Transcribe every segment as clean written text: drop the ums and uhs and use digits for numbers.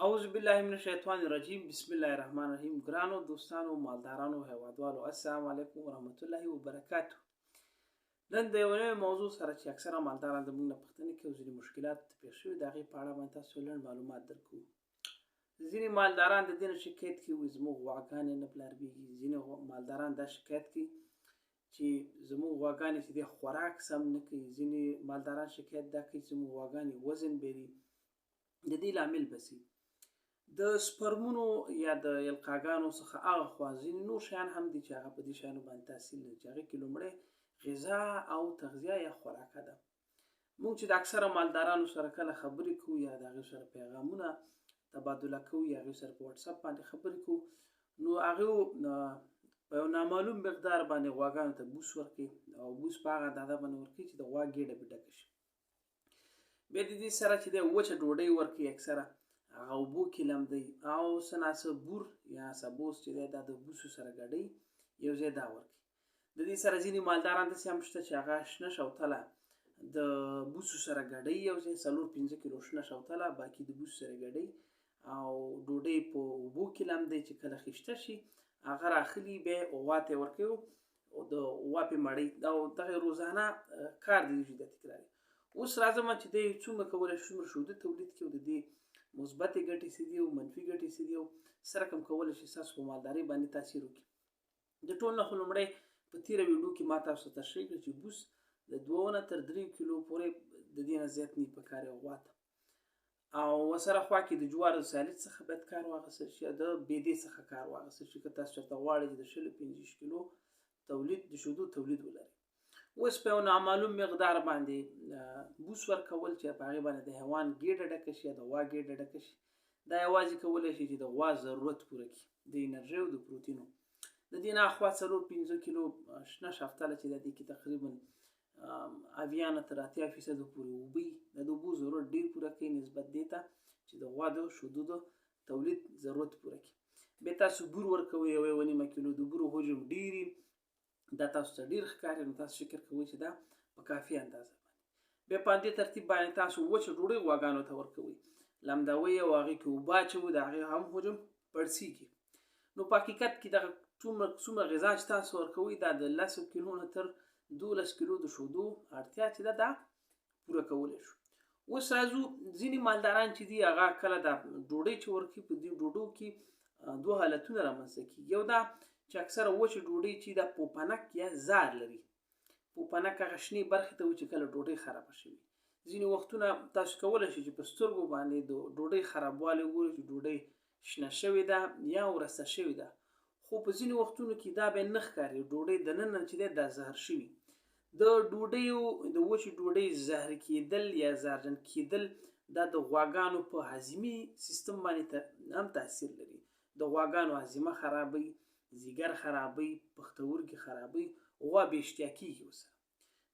اعوذ بالله من الشیطان الرجیم بسم الله الرحمن الرحیم. ګرانو دوستانو، مالدارانو، هیوادوالو، السلام علیکم ورحمت الله وبرکاته. نن د یو نوې موضوع سره چې اکثره مالداران زموږ نه پوښتنې کوي او ځینې مشکلات پېښ شوي، د هغې په اړه باندې تاسو لنډ معلومات درکوو. ځینې مالداران د دې نه شکایت کوي، وایي زموږ غواګانې نه پلاربېږي. ځینې مالداران دا شکایت کوي چې زموږ غواګانې چې دی خوراک سم نه کوي. ځینې مالداران شکایت دا کوي چې زموږ غواګانې وزن بېلي. د دې لامل به سي د سپرمونو یا د القاګانو څخه هغه خوا ځینې نور شیان هم دي چې هغه په دې شیانو باندې تاثیر لري، چې هغې کې لومړی غذا او تغذیه یا خوراکه ده. موږ چې د اکثره مالدارانو سره کله خبرې کوو یا د هغې سره پیغامونه تبادله کوو یا هغې سره په واتساپ باندې خبرې کوو، نو هغې په یو نامعلوم مقدار باندې غواګانو ته بوس ورکوي، او بوس په هغه اندازه باندې ورکوي چې د غوا ګېډه پرې ډکه شي. بیا د دې سره چې د وچه ډوډۍ ورکوي، اکثره هغه اوبو کې لمدوي، او څه ناڅه بور یا سبوس چې دی دا د بوسو سره ګډوي یو ځای دا ورکوي. د دې سره ځینې مالداران داسې هم شته چې هغه شنه شوتله د بوسو سره ګډوي یو ځای، 4-5 کیلو شنه شوتله باقي د بوسو سره ګډوي او ډوډۍ په اوبو کې لمدوي، چې کله خیشته شي هغه راخلي، بیا غوا ته یې ورکوي او د غوا پې مړوي. او دغه روزانه کار دی چې دا تکراري. اوس راځم چې دی څومره کولی شي څومره شوده تولید کړي او د دې مثبتې ګټې څه دي او منفي ګټې څه دي او څه رقم کولی شي ستاسو په مالدارۍ باندې تاثیر وکړي. د ټول نه خو لومړی په تېره ویډیو کې ما تاسو ته تشریح کړه چې بوس د 2 نه تر 3 کیلو پورې د دې نه زیات نه پکار یو غوا ته، او ورسره خوا کې د جوارو د سالید څخه باید کار واخیستل شي، د بېدې څخه کار واخیستل شي که تاسو چېرته غواړئ چې د شلو پنځه کیلو تولید د شودو تولید ولرئ. اوس په یو نامعلوم مقدار باندې بوس ورکول چې په هغې باندې د حیوان ګېډه ډکه شي یا د غوا ګېډه ډکه شي، دا یوازې کولی شي چې د غوا ضرورت پوره کړي د انرژۍ او د پروتینو. د دې نه اخوا 4-5 کیلو شنه شفتله چې د دې کې تقریبا 70 نه تر 80% پورې اوبه وي، دا د اوبو ضرورت ډېر پوره کوي نسبت دې ته چې د غوا د شودو د تولید ضرورت پوره کړي. بیا تاسو بور ورکوئ 1.5 کیلو، د بورو حجم ډېر، دا تاسو ته ډېر ښکاري، نو تاسو فکر کوئ چې دا په کافي اندازه باندې. بیا په همدې ترتیب باندې تاسو وچه ډوډۍ غواګانو ته ورکوئ، لمدوئ او هغې کې اوبه اچوئ، د هغې هم حجم پړسېږي. نو په حقیقت کې دغه څومره غذا چې تاسو ورکوئ دا د 10 کیلو نه تر 12 کیلو د شودو اړتیا چې ده دا پوره کولی شو. اوس راځو ځینې مالداران چې دي هغه کله دا ډوډۍ چې ورکوي په دې ډوډو کې دوه حالتونه رامنځته کېږي. یو دا چې اکثره وچې ډوډۍ چې دا پوپنک یا زار لري، پوپنک هغه شنې برخې ته وي چې کله ډوډۍ خرابه شوي. ځینې وختونه تاسو کولی شئ چې په سترګو باندې د ډوډۍ خرابوالی وګورئ چې ډوډۍ شنه شوې ده یا ورسته شوې ده، خو په ځینې وختونو کې دا بیا نه ښکاري، ډوډۍ دننه چې دی دا زهر شوي. د ډوډیو د وچې ډوډۍ زهر کېدل یا زهرجن کېدل دا د غواګانو په هضمي سیستم باندې هم تاثیر لري. د غواګانو هضمه خرابوي، ځیګر خرابوي، پښتورګي خرابوي، غوا بې اشتیا کېږي ورسره.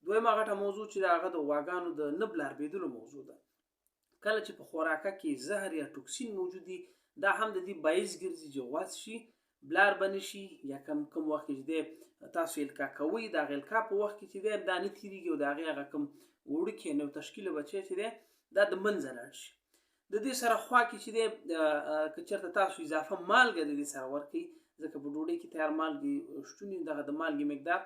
دویمه غټه موضوع چې ده هغه د غواګانو د نه بلاربېدلو موضوع ده. کله چې په خوراکه کې زهر یا ټوکسین موجود دي دا هم د دې باعث ګرځي چې غوا څه شي بلار به نه شي، یا کم وخت کې چې دی تاسو الکا کوئ د هغې الکا په وخت کې چې دی دا نه تېرېږي او د هغې هغه کوم وړوکی نو تشکیل بچی چې دی دا د منځه لاړ شي. د دې سره خوا کې چې دی که چېرته تاسو اضافه مالګه د دې سره ورکوئ، ځکه په ډوډۍ کې تیار مالګې شتون دي، دغه د مالګې مقدار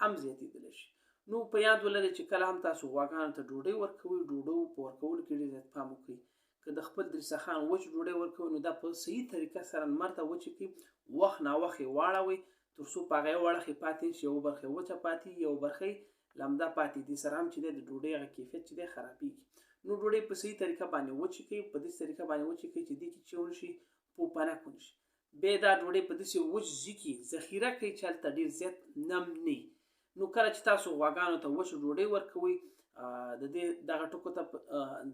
هم زیاتېدلی شي. نو په یاد ولرئ چې کله هم تاسو غواګانو ته ډوډۍ ورکوئ، ډوډو په ورکولو کې ډېر زیات پام وکړئ. که د خپل درسخان وچ ډوډۍ ورکوئ نو دا په صحیح طریقه سره لمر ته وچې کړئ، وخت ناوخت یې واړوئ تر څو په هغه یو اړخ یې پاتې نه شي، یوه برخه یې وچه پاتې، یوه برخه یې لمده پاتې. دې سره هم چې دی د ډوډۍ هغه کیفیت چې دی خرابېږي. نو ډوډۍ په صحیح طریقه باندې وچې کړئ، په داسې طریقه باندې وچې کړئ چې دې کې چې ونه شي پوپنک ونه شي. بیا دا ډوډۍ په داسې وچ ځای کې ذخیره کړئ چې هلته ډېر زیات نم نه وي. نو کله چې تاسو غواګانو ته وچه ډوډۍ ورکوئ د دې دغه ټکو ته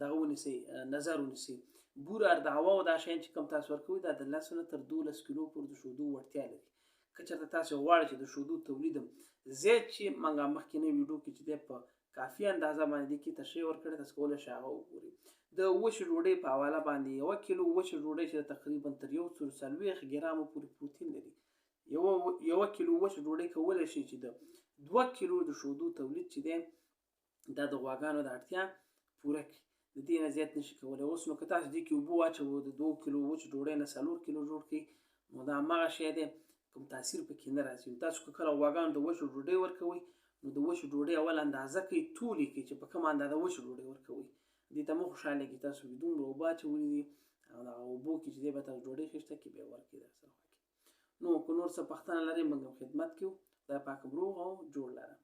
دغه ونیسئ، نظر ونیسئ. بوره، اردعوه او دا شیان چې کوم تاسو ورکوئ دا د 10 نه تر 12 کیلو پورې د شودو وړتیا لري. که چېرته تاسو غواړئ چې د شودو تولید هم زیات شي، موږ مخکینۍ ویډیو کې چې دی په کافي اندازه باندې دې کې تشریح ورکړې، تاسو کولی شئ هغه وګورئ. د وچې ډوډۍ په حواله باندې 1 کیلو وچې ډوډۍ چې تقریبا تر 140 ګرامو پورې پروتین لري، 1 کیلو وچه ډوډۍ کولی شي چې د 2 کیلو د شودو تولید چې دی دا د غواګانو د اړتیا پوره کړي. د دې نه زیات نشي کولی. اوس نو که تاسو دې کې اوبه واچوئ، د 2 کیلو وچ ډوډۍ نه 4 کیلو جوړ کړئ، نو دا هماغه شی دی، کوم تاثیر پکې نه راځي. نو تاسو که کله غواګانو د وچو ډوډۍ ورکوئ، نو د وچې ډوډۍ اول اندازه کوئ، تولې کوئ چې په کومه اندازه وچه ډوډۍ ورکوئ. دې ته مه خوشحالېږئ، تاسو دومره اوبه اچولي دي او دغه اوبو کې چې دی به تاسو ډوډۍ خېشته کې بیا ورکړئ در سره. نو که نور څه پوښتنه لرئ، موږ هم خدمت کې. خدای پاک روغ او جوړ لره.